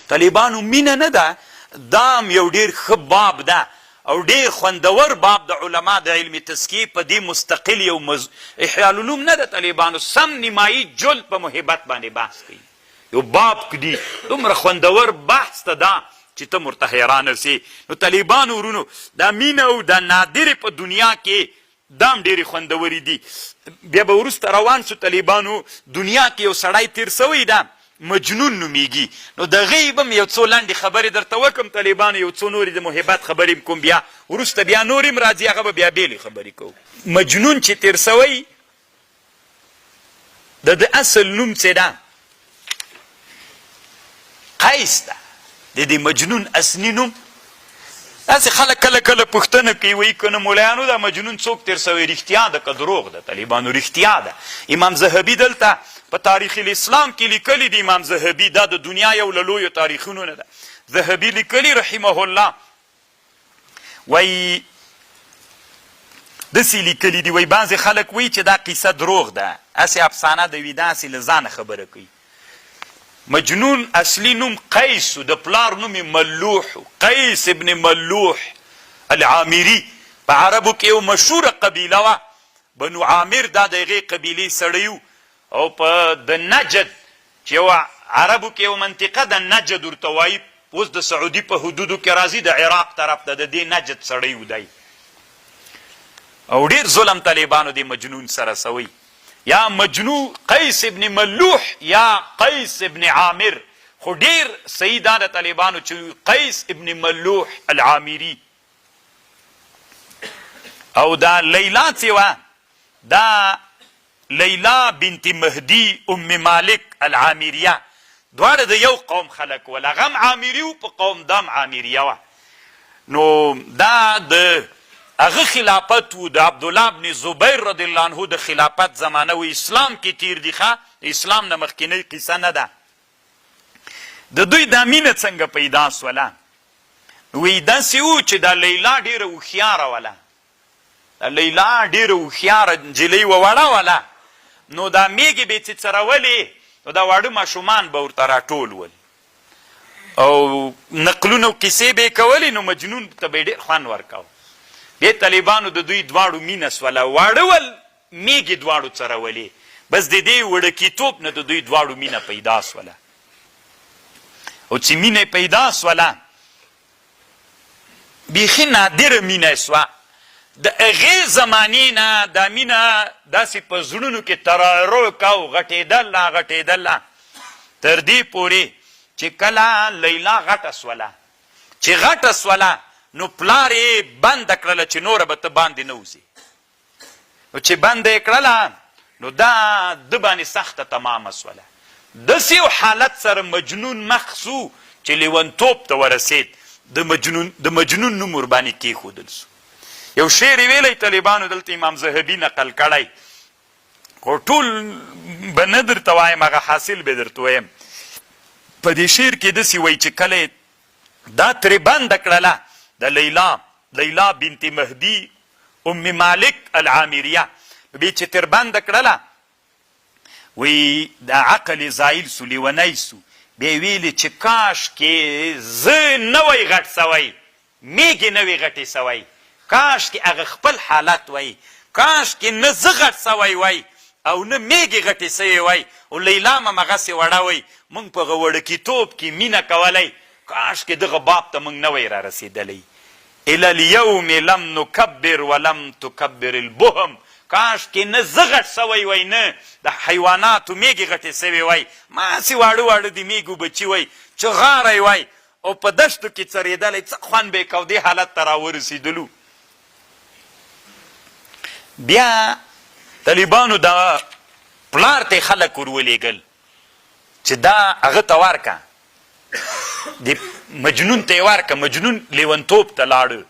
طالبانو مینه نه ده، دا هم یو ډېر ښه باب ده او ډېر خوندور باب د علما د علم تزکیې په دې مستقل یو مز احیاء العلوم نه ده طالبانو سم نیمایي جلد په محبت باندې بحث کوي یو باب کدي دومره خوندور بحث ته دا چې ته مرته حیران سې. نو طالبانو ورونو دا مینه او دا نادرې په دنیا کې دا هم ډېرې خوندورې دي. بیا به وروسته روان سو طالبانو دنیا کې یو سړی تېر سوی ده مجنون نومېږي نو د هغه به هم یو څو لنډې خبرې درته وکړم طالبانو یو څو نورې د محبت خبرې هم کوم بیا وروسته بیا نورې هم راځي هغه به بیا بېلې خبرې کوو. مجنون چې تېر سوی د ده اصل نوم څه ده؟ قیس ده. د دې مجنون اصلي نوم داسې خلک کله کله پوښتنه کوي وایي که نه مولایانو دا مجنون څوک تېر سوی رښتیا ده که دروغ ده؟ طالبانو رښتیا ده. امام ذهبي دلته په تاریخ الاسلام کې لیکلي دي، امام ذهبي دا د دنیا یو له لویو تاریخونو نه ده، ذهبي لیکلي رحمه الله وایي داسې لیکلي دي، وایي بعضې خلک وایي چې دا قصه دروغ ده، هسې افسانه ده، وي داسې له ځانه خبره کوي. مجنون اصلي نوم قیس و، د پلار نوم یې ملوح و، قیس ابن ملوح العامري، په عربو کې یو مشهوره قبیله وه، بنو عامر دا د هغې قبیلې سړی و او په د نجد چې یوه عربو کې یوه منطقه ده نجد ورته وایي، اوس د سعودي په حدودو کې راځي، د عراق طرف ته، د دې نجد سړی و دی او ډېر ظلم طالبانو دې مجنون سره سوی. یا مجنو قیس ابن ملوح یا قیس ابن عامر، خو ډیر صحیح دا د طالبانو چې قیس ابن ملوح العامری. او دا لیلا چې وه دا لیلا بنت مهدی ام مالک العامریه، دواړه د یو قوم خلک ول، هغه هم عامري وو په قوم دا هم عامریه وه. نو دا د هغه خلافت وو، د عبدالله بن زبیر رضی الله عنه د خلافت زمانه وو، اسلام کې تیر دي ښه، د اسلام نه مخکینۍ قصه نه ده. د دوی دا مینه څنګه پیدا سوله؟ وی داسې وو چې دا لیلا ډیره هوښیاره وله، دا لیلا ډیره هوښیاره نجلۍ وه، وړه وله، نو دا میږې به یې چې څرولې نو دا واړه ماشومان به ورته راټول ول او نقلونه او قصې به یې کولې، نو مجنون ته به یې ډېر خوند ورکاوه. بیا طالبانو د دوی دواړو مینه سوله، واړه ول میږې دواړو څرولې، بس د دې وړکیتوب نه د دوی دواړو مینه پیدا سوله او چې مینه پیدا سوله بیخي نادره مینه سوه. د هغې زمانې نه دا مینه داسې په زړونو کې ترارو کاو، غټېدله غټېدله تر دې پورې چې کله لیلا غټه سوله، چې غټه سوله نو پلار یې بنده کړله چې نوره به ته باندې نه وځې. نو چې بنده یې کړله نو دا ده باندې سخته تمامه سوله. داسې یو حالت سره مجنون مخ سو چې لیونتوب ته ورسید، د مجنون د مجنون نوم ورباندې کېښودل سو. یو شعر یې ویلی طالبانو دلته امام ذهبي نقل کړی، خو ټول به نه درته وایم، هغه حاصل به درته وایم. په دې شعر کې داسې وایي چې کله یې دا ترې بنده کړله د لیلا، لیلا بنت مهدي ام مالک العامریه، نو بیا چې تر بنده کړله وی د عقل یې زایل سو، لیونی سو، بیا یې ویلې چې کاش کې زه نه وای غټ سوی، میږې نه وی غټې سوی، کاش کې هغه خپل حالت وای، کاش کې نه زه غټ سوی وای او نه میږې غټې سوې وای او لیلا هم همغسې وړه وای، موږ په هغه وړکیتوب کې مینه کولی، کاش کې دغه باب ته موږ نه وای رارسېدلی. الی الیوم لم نکبر ولم تکبر البهم، کاش کې نه زه غټ سوی وای نه د حیواناتو میږې غټې سوې وای، ما هسې واړه واړه د میږو بچي وای، چغاری وای او په دښتو کې څرېدلی، څه خوند به یې کاوه، دې حالت ته راورسېدلو. بیا طالبانو دا پلار ته خلک ور ولېږل چې دا هغه ته ورکه، د مجنون ته یې ورکه، مجنون لیونتوب ته لاړ.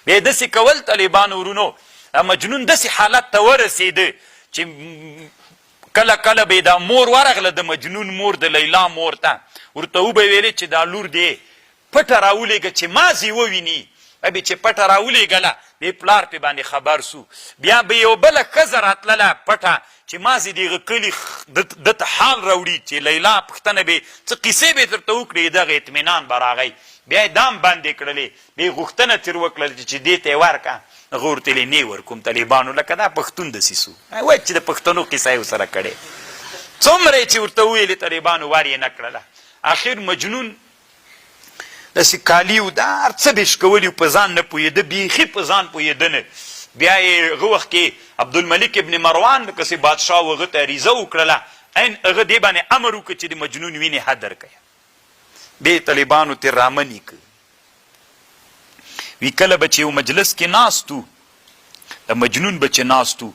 بیا یې داسې کول طالبانو ورونو، مجنون داسې حالت ته ورسېده چې کله کله به یې دا مور ورغله، د مجنون مور، د لیلا مور ته ورته وبه ویلې چې دا لور دې پټه راولېږه چې ما ځې وویني. به چې پټه راولېږله، بیا پلار پې باندې خبر سو. بیا به یوه بله ښځه راتلله پټه چې مازې د هغه کلي ده ته حال راوړي چې لیلا پوښتنه به څه قصې به یې درته وکړي، دغه اطمینان به راغی. بیا یې دا هم بندې کړلې، بیا یې غوښتنه ترې وکړل چې دې ته یې ورکړه، هغه ورته ویل نه یې ورکوم. طالبانو لکه دا پښتون دسې سو، وایي چې د پښتنو قصه یې ورسره کړې، څومره یې چې ورته وویلې طالبانو ور یې نه کړله. اخر مجنون داسې کالي او دا هر څه به یې شکولي په ځان نه پوهېده، بیخي په ځان پوهېده نه. بیا یې هغه وخت کې عبدالملک ابن مروان کسې بادشاه و، هغه ته عریضه وکړله، عین هغه دې باندې امر وکړ چې د مجنون وینې هدر کړه. بیا یې طالبانو ترې رامنې کړ. وی کله به چې یو مجلس کې ناست وو، د مجنون به چې ناست وو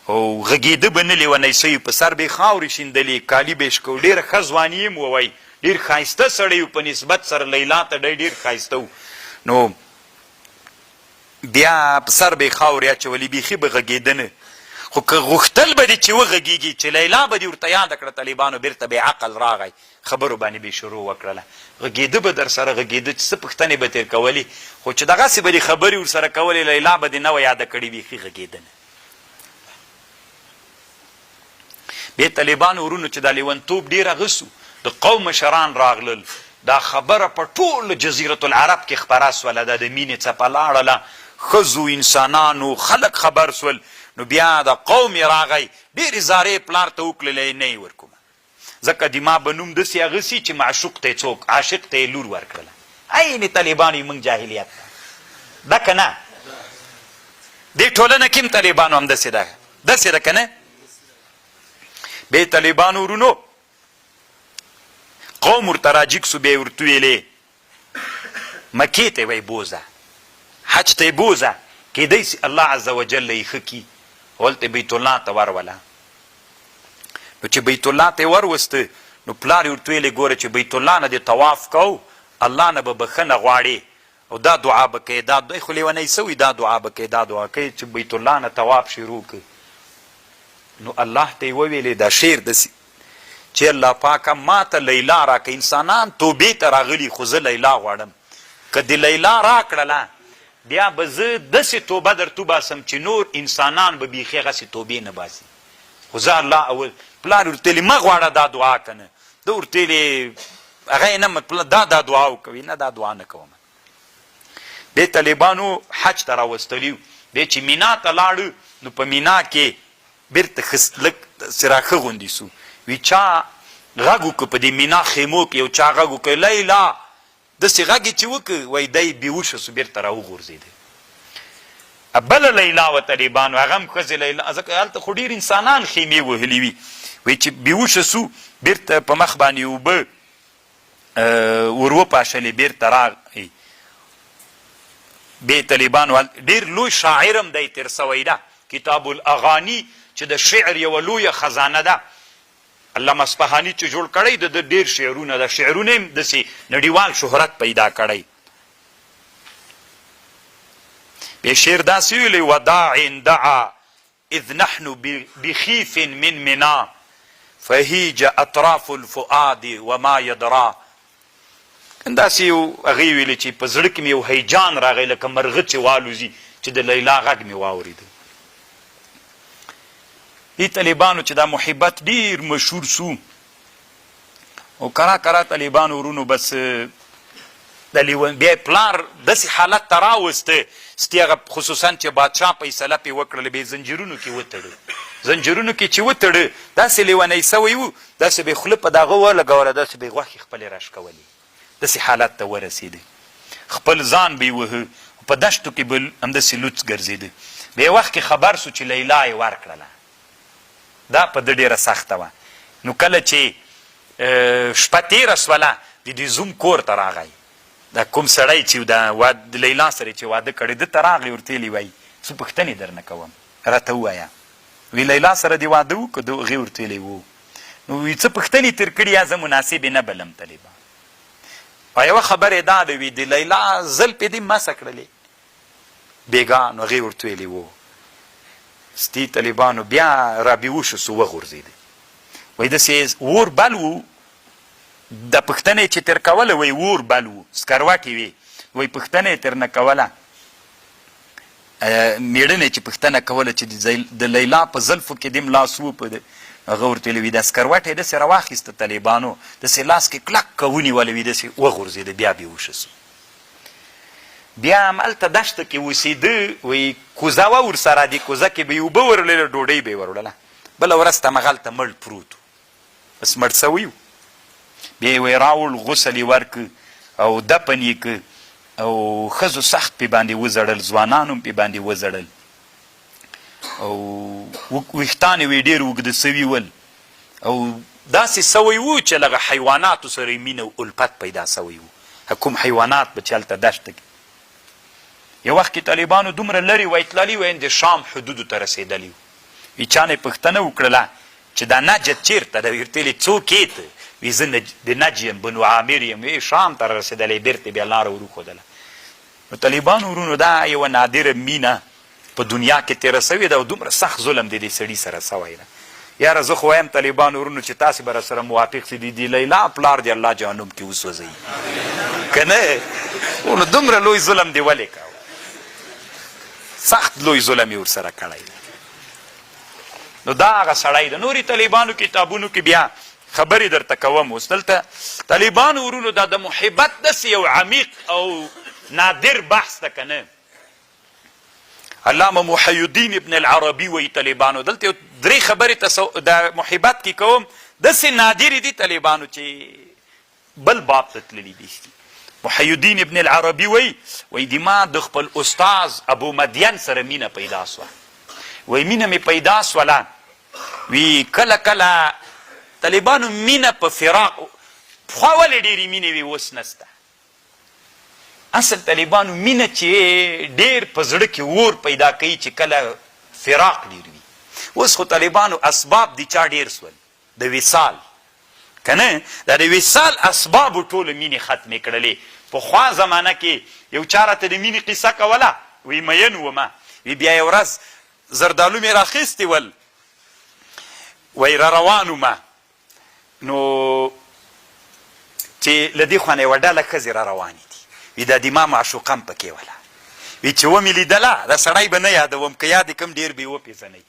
او غږېده به نه، لېونی سوی، په سر به یې خاورې شیندلې، کالي به یې شکول، ډېره ښه ځواني یې هم وه، وایي ډېر ښایسته سړی و، په نسبت سره لیلا ته دی ډېر ښایسته و، نو بیا په سر به یې خاورې اچولې، بیخي به غږېده نه، خو که غوښتل به دې چې وغږېږي، چې لیلا به دې ورته یاده کړه، طالبانو بېرته به یې عقل راغی، خبرو باندې به یې شروع وکړله، غږېده به درسره غږېده چې څه پوښتنې به ترې کولې، خو چې دغسې به دې خبرې ورسره کولې، لیلا به دې نه وه یاده کړې، بیخي غږېده نه. بیا طالبانو ورونو چې دا لیونتوب ډېر هغه سو، د قوم مشران راغلل، دا خبره په ټوله جزیرة العرب کې خپره سوله، دا د مینې څپه لاړله، ښځو، انسانانو، خلک خبر سول، نو بیا دا قوم یې راغی، ډېرې زارۍ یې پلار ته وکړلې، نه یې ورکوم. ځکه د ما به نوم دسې هغه سي چې معشوق ته یې څوک عاشق ته یې لور ورکړله عین طالبانو یې موږ جاهلیت ده ده که نه دې ټولنه کې هم طالبانو همداسې ده داسې ده که نه بیا طالبانو ورونو قوم ورته راجیګ سو بیا یې ورته ویلې مکې ته وای بوزه، حج ته یې بوزه، کېدای سي الله عز وجل یې ښه کړي، هلته بیت الله ته وروله. نو چې بیت الله ته یې وروسته، نو پلار یې ورته ویلې، ګوره چې بیت الله نه دې طواف کو، الله نه به بښنه غواړې او دا دعا به کوې، دا دی خو لېونی سوی، دا دعا به کوې، دا دعا کوې، چې بیت الله نه طواف شروع کړ، نو الله ته یې وویلې دا شعر داسې چه الله پاکه ماته لیلا راکړه انسانان توبې ته راغلي خو زه لیلا غواړم که دې لیلا راکړله بیا به زه داسې توبه درته وباسم چې نور انسانان به بیخي هغسې توبې نه باسي خو زه الله اول پلار ورته ویلي مه غواړه دا دعا که نه ده ورته ویلي هغه یې نه دا دا دعا وکوي نه دا دعا نه کوم بیا طالبانو حج ته راوستلی بیا چې مینا ته لاړ نو په مینا کې بیرته ښه لږ داسې را ښه غوندې سو، وي چا غږ وکړ په دې مینا خیمو کې یو چا غږ وکړ لیلا! داسې غږ یې چې وکړ وایي دی بیهوشه سو بیرته را وغورځېده. بله لیلا وه طالبانو هغه هم ښځې لیلا ځکه هلته خو ډېر انسانان خیمې وهلي وي وایي چې بیهوشه سو بیرته په مخ باندې اوبه ور وپاشلې بیرته راغی بیا طالبانو ډیر لوی شاعر هم دی تیر سوی ده کتاب الاغانی چې د شعر یوه لویه خزانه ده علامه اصفهاني چې جوړ کړی د ده ډیر شعرونه ده شعرونه هم داسې نړیوال شهرت پیدا کړی بیا شعر داسې ویلی وداع دعا اذ نحن بخیف من منا فهیج اطراف الفؤاد وما یدرا داسې یو هغې ویلې چې په زړه کې مې یو هیجان راغی لکه مرغه چې والوزي چې د لیلا غږ مې واورېده. دې طالبانو چې دا محبت ډیر مشهور سو او کرا کرا طالبانو ورونو بس د لیون بیا پلار داسې حالت ته راوسته ستې هغه خصوصا چې بادشاه فیصله پې وکړله بیا زنجیرونو کې وتړه زنجیرونو کې چې وتړه داسې لیونی سوی و داسې به یې خوله په داغه ولګوله داسې به یې غوښې خپلې راشکولې داسې حالت ته ورسېده خپل ځان به یې وهه په دشتو کې به همداسې لوڅ ګرځېده بیا وخت کې خبر سو چې لیلا یې ورکړله دا په ده ډېره سخته وه، نو کله چې شپه تېره سوله، د دې زوم کور ته راغی، دا کوم سړی چې د لیلا سره یې چې واده کړی، ده ته راغی، ورته یې وایي، څه پوښتنې درنه کوم، راته ووایه، وی لیلا سره دې واده وکړ؟ ده هغې ورته ویلي، هو. نو وی څه پوښتنې تېر کړي، یا زه مناسبې نه بلم طالبان. او یوه خبره یې دا ده، وی د لیلا زلفې دې مسه کړلې؟ بېګا نو هغې ورته ویلي وو ستي طالبانو بیا رابیوشه سو وغورځېده وایي داسې اور بل وو د پوښتنه یې چې تر کوله وایي اور بل وو سکروټې وې وایي پوښتنه یې ترنه کوله. مېړه نه چې پوښتنه کوله چې د لیلا په زلفو کې دې هم لاس وپده، هغه ورته ویلي وي دا سکروټه یې داسې راواخیسته طالبانو داسې لاس کې کلک که ونیوله وي داسې وغورځېده بیا بېهوښه سو. بیا هملته دښته کې اوسېده، وایي کوزه وه ورسره، دې کوزه کې به یې اوبه وروړلې، ډوډۍ به یې وروړله، بله ورځ ته همغلته مړ پروت و. بس مړ سوی وو. بیا یې وایي راوړ، غسل یې ورکړ او دفن یې کړ او ښځو سخت پې باندې وزړل، ځوانانو هم پې باندې وزړل او ویښتان یې وایي ډېر اوږده سوي ول او داسې سوی وو چې له هغه حیواناتو سره یې مینه او الفت پیدا سوی وو، کوم حیوانات به چې هلته دښته کې یو وخت کې طالبانو دومره لرې وای تللي وای، د شام حدودو ته رسېدلي وو. وي چا نه یې پوښتنه وکړله چې دا نجد چېرته ده؟ ورته ویل یې څوک یې ته؟ وي زه د نجد یم، بنو عامر یم. وي شام ته رارسېدلی، بېرته یې بیا لاره وروښودله. نو طالبانو ورونو دا یوه نادره مینه په دنیا کې تېره سوې ده او دومره سخت ظلم د دې سړي سره سوی ده. یاره زه خو وایم طالبانو ورونو چې تاسې به راسره موافق سئ، د دې لیلا پلار دې الله جهنم کې وسوځوي که نه نو دومره لوی ظلم دې ولې کاوه؟ سخت لوی ظلم یې ورسره کړی دی. نو دا هغه سړی دی. نورې طالبانو کتابونو کې بیا خبرې درته کوم. اوس دلته طالبانو ورونو دا د محبت داسې یو عمیق او نادر بحث ده که نه. علامه محی الدین ابن العربي وایي طالبانو دلته یو درې خبرې د محبت کې کوم، داسې نادرې دي طالبانو چې بل باب ته تللي دي. محی الدین ابن العربي وایي، وایي د ما د خپل استاد ابو مدین سره مینه پیدا سوه، وایي مینه مې پیدا سوله، وی کله کله طالبانو مینه په فراق، پخوا ولې ډېرې مینې وې اوس نسته. اصل طالبانو مینه چې ډېر په زړه کې اور پیدا کوي چې کله فراق ډېر وي. اوس خو طالبانو اسباب د چا ډېر سول، د وصال که نه دا د وصال اسبابو ټولو مینې ختمې کړلې. پخوا زمانه کې یو چا راته د مینې قصه کوله، وی مین ومه، وی بیا یو ورځ زردالو مې راخیستي ول، وی را روان ومه نو چې له دې خوا نه یوه ډله ښځې را روانې دي، وی دا د ما معشوقه هم پکې وله، وی چې ومې لیدله دا سړی به نه یادوم، که یاد یې کړم ډېر به یې وپېژنئ.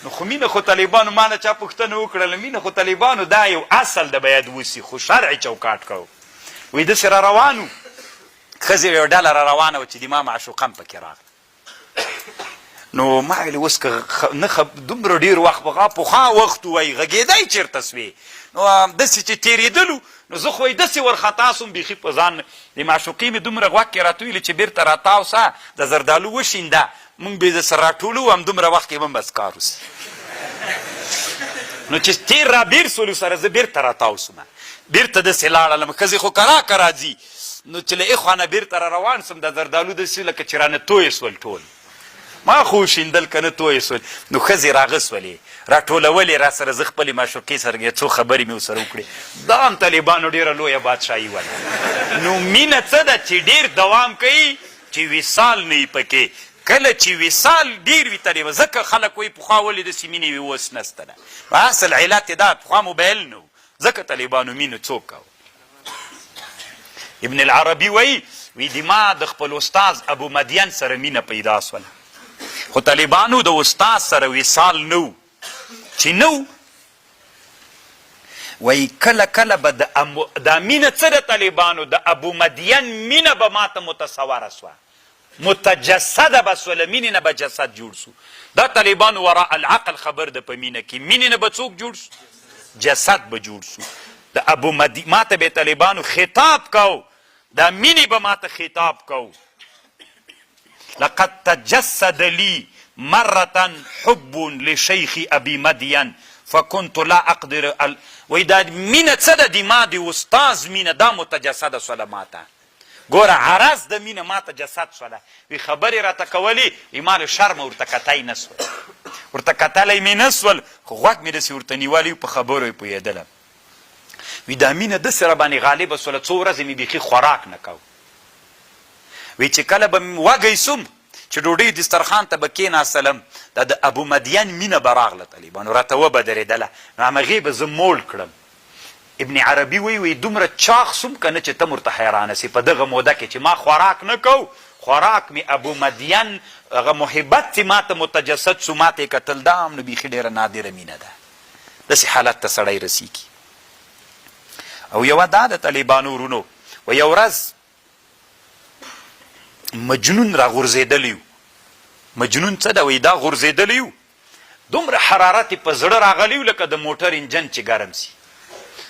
نو خو مینه خو طالبانو ما نه چا پوښتنه وکړله، مینه خو طالبانو دا یو اصل ده باید وسي، خو شرعي چوکاټ کو. وی داسې را روان وو، ښځې یوه ډله را روانه وه چې د ما معشوقه هم پکې راغله. نو ما ویل اوس که نه دومره ډېر وخت به پخوا وخت وای غږېدای چېرته سوې، نو داسې چې تېرېدلو نو زه خو یې داسې ورخطا سوم بیخي په ځان د معشوقې مې دومره غوږ کې راته ویلي چې بېرته راتاو سه د زردالو وشینده، مونږ به یې سره راټولو همدومره وخت کې به هم بس کار وسي. نو چې تېر را بېر سولو سره زه بېرته راتاو سوم، بېرته داسې لاړلم، ښځې خو کرا کرا ځي، نو چې له اخوا نه بېرته را روان سوم د زردالو داسې لکه چې رانه تویې سول ټول، ما خو وشیندل که نه تویې سول. نو ښځې راغه سولې راټولولې راسره، زه خپلې معشوقې سره یو څو خبرې مې ورسره وکړې. دا هم طالبانو ډېره لویه بادشاهي وه. نو مینه څه ده چې ډېر دوام کوي چې وصال نه وي پکې، کله چې وصال ډېر وي طالبه، ځکه خلک وایي پخوا ولې داسې مینې وې اوس نسته ده، اصل علت یې دا پخوا موبایل نه و، ځکه طالبانو مینه څوک کاوه. ابن العربي وایي، وی د ما د خپل استاد ابو مدین سره مینه پیدا سوله، خو طالبانو د استاد سره وصال نه و، چې نه و وایي کله کله به د دا مینه څه د طالبانو د ابو مدین مینه به ماته متصوره سوه، متجسده به سوه، له مینې نه به جسد جوړ سو. دا طالبانو وراء العقل خبر ده په مینه کې مینې نه به څوک جوړ سو؟ جسد به جوړ سو. د ابو مدی ماته به طالبانو خطاب کاو، دا مینې به ماته خطاب کاو، لقد تجسد لي مرة حب لشيخ ابي مدين فكنت لا اقدر ال وای دا مینه څه ده؟ د ما د استاد مینه دا متجسده سوله ماته، ګوره عرض د مینه ماته جسد سوله. وی خبرې راته کولې، وی ما له شرمه ورته کتای نه سول، ورته کتلی مې نه سول، خو غوږ مې داسې ورته نیولی په خبرو یې پوهېدلم. وی دا مینه داسې راباندې غالبه سوله څو ورځې مې بیخي خوراک نه کاوه. وی چې کله به وږی سوم چې ډوډۍ دسترخوان ته به کېناستلم، دا د ابو مدین مینه به راغله طالبانو راته وبه درېدله، نو همغې به زه موړ کړم. ابن عربي وایي، وایي دومره چاغ سوم که نه چې ته هم ورته حیرانه سې، په دغه موده کې چې ما خوراک نه کو خوراک مې ابو مدین، هغه محبت چې ماته متجسد شو، ماته یې کتل، دا هم نو بیخي ډېره نادره مینه ده. داسې حالت ته سړی رسېږي. او یوه دا د طالبانو ورونو و یو ورځ مجنون را غورځېدلی و. مجنون څه ده؟ وایي دا غورځېدلی و، دومره حرارت یې په زړه راغلی و لکه د موټر انجن چې ګرم سي،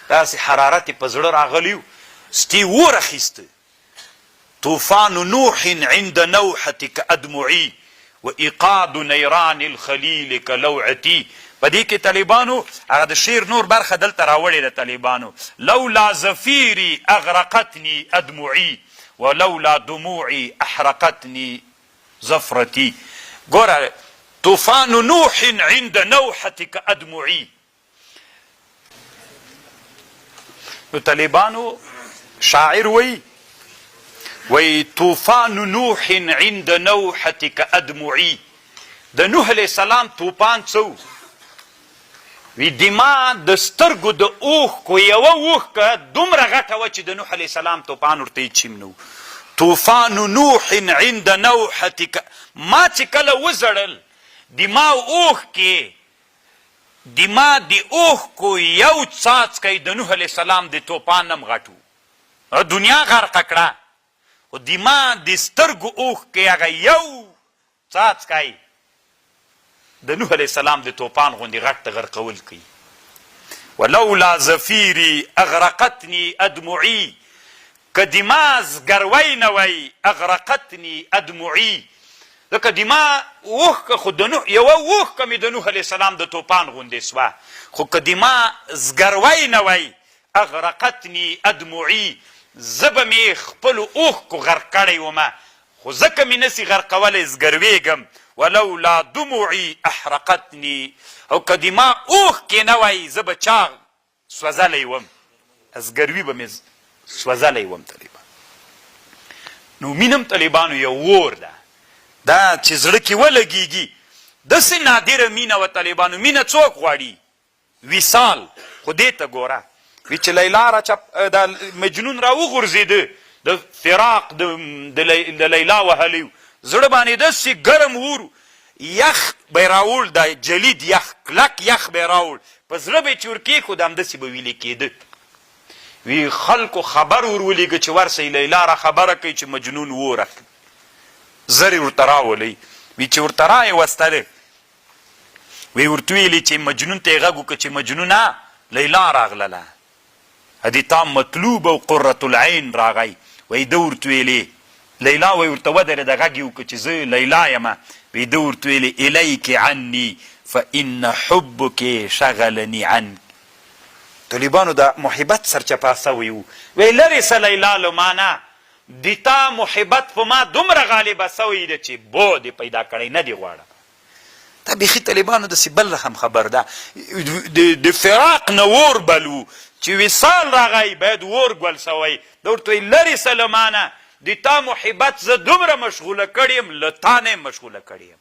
داسې حرارت یې په زړه راغلی و، ستې اور اخیسته. طوفان نوح عند نوحتک ادمعي و ایقاد نیران الخلیل کلوعتي. په دې کې طالبانو هغه د شعر نور برخه دلته راوړې ده. طالبانو لولا زفیري اغرقتني ادمعي ولولا دموعي احرقتني زفرتي. ګوره طوفان نوح عند نوحتک ادمعي. نو طالبانو شاعر وایي، وایي طوفان نوح عند نوحتک ادمعي. د نوح علیه السلام توپان څه و؟ وی د ما د سترګو د اوښکو یوه اوښکه دومره غټه وه چې د نوح علیه السلام توپان ورته هېڅ هم نه و. طوفان نوح عند نوحتک، ما چې کله وزړل د ما اوښکې، د ما د اوښکو یو څاڅکی د نوح علیه السلام د توپان هم غټ و، هغه دنیا غرقه کړه، خو د ما د سترګو اوښکې هغه یو څاڅکی د نوح علیه السلام د توپان غوندې غټ ته غرقول کوي. ولولا زفیري اغرقتني ادمعي، که د ما زګروی نه وای اغرقتني ادمعي، ځکه د ما اوښکه خو د نوح یوه اوښکه مې د نوح علیه السلام د توپان غوندې سوه، خو که د ما زګروی نه وای اغرقتني ادمعي، زه به مې خپلو اوښکو غرق کړی وم، خو ځکه مې نسی غرقولی زګروېږم، ولولا دموعي احرقتني، او که د ما اوښکې نه وای زه به چاغ سوځلی وم، زګروي به مې سوځلی وم. طالبان نو مینه هم طالبانو یو اور ده، دا چې زړه کې ولګېږي، داسې نادره مینه وه طالبانو. مینه څوک غواړي؟ وصال خو دې ته ګوره وی چې لیلا را چپ دا مجنون را وغورځېده، د فراق د لیلا وهلی زړه باندې داسې ګرم اور یخ به یې راوړ، دا جلید یخ کلک یخ به یې راوړ، په زړه به یې چې ور کېښود همداسې به ویلې کېده. وی خلکو خبر ور ولیږه چې ورسئ لیلا را خبره کوي چې مجنون اور اخلي، زر یې ورته راولئ. وی چې ورته را یې وستله، وی ورته ویلي چې مجنون ته یې غږ وکړ چې مجنونه لیلا راغلله، د تا مطلوب او قرة العین راغی. وایي ده ورته ویلې لیلا، وایي ورته ودرېده، غږ یې وکړ چې زه لیلا یم. وایي ده ورته ویلې الیک عني فان حبک شغلني عنک. طالبانو د محبت سرچپه سوی وو، وایي لرې سه لیلا له ما نه، د تا محبت په ما دومره غالبه سوی ده چې بعد یې پیدا کړی، نه دې غواړم. دا بیخي طالبانو داسې بل رقم خبر ده، د فراق نه اور بل وو چې وصال راغی باید اور ګل سوی. ده ورته وایي لرې سه له ما نه، د تا محبت زه دومره مشغوله کړی یم، له تا نه یم مشغوله کړی یم.